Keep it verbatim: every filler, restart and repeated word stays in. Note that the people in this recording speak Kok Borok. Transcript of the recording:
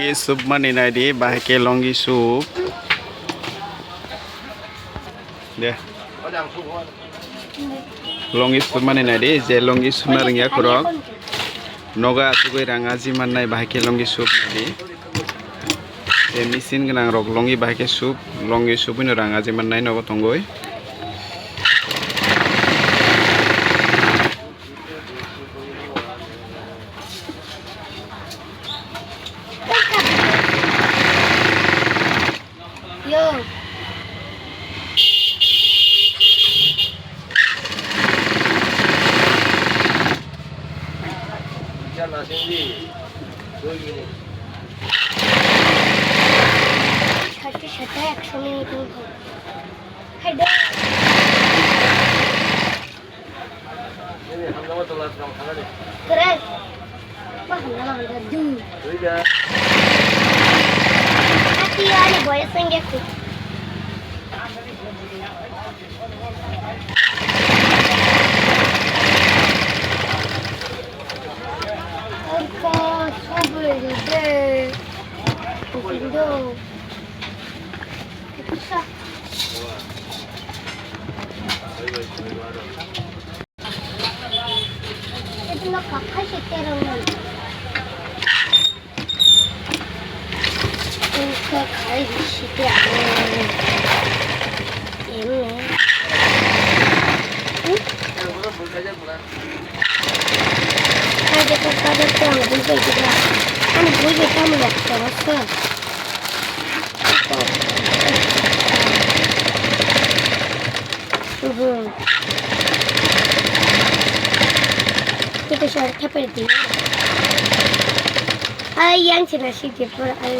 Supmani naidi, bahai khe longi sup. De. Longi supmani naidi, je longi supna rwngya khorok. Nogo asugwi rang aji mannai, bahai khe longi sup naidi. Je machine gwnang rok longi bahai khe sup, longi supino rang aji mannai nogo tongwi. Yo. Satte satte ekso minute hor. Hai de. Keren. Wah, hamla hamla dum. Ati ani boyas sengge ku. Angka sobe de. Kupindo. Kusa. Ito na kakai si terang na. Ito kakai si terang na. Ito na. Hmm? Kaje ko kaje ko ang bui bai kida. Ang bui bai kamu ya ko sa. Mhm. Kita share kapai di. Ay yang sina si di pura ay.